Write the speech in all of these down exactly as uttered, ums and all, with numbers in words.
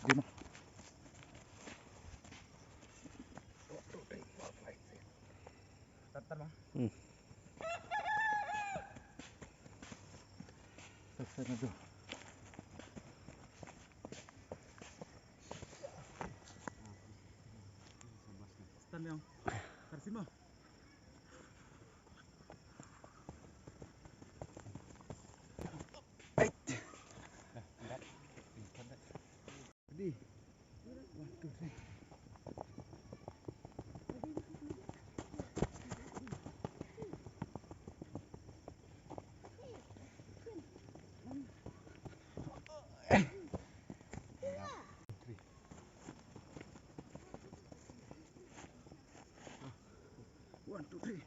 Tar, tar, Bang. Hmm. Tar, tar, tar. Stand, Bang. Tar sini, Bang. Ready. One, two, three. Three. One, two, three.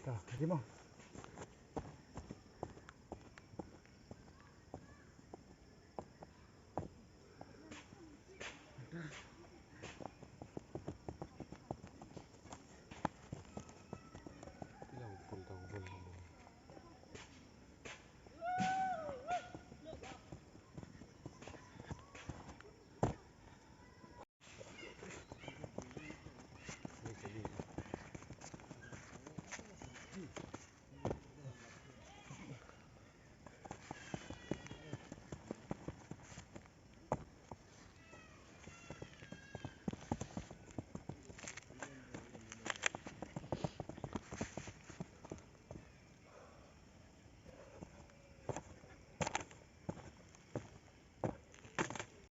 Tar, ready mo?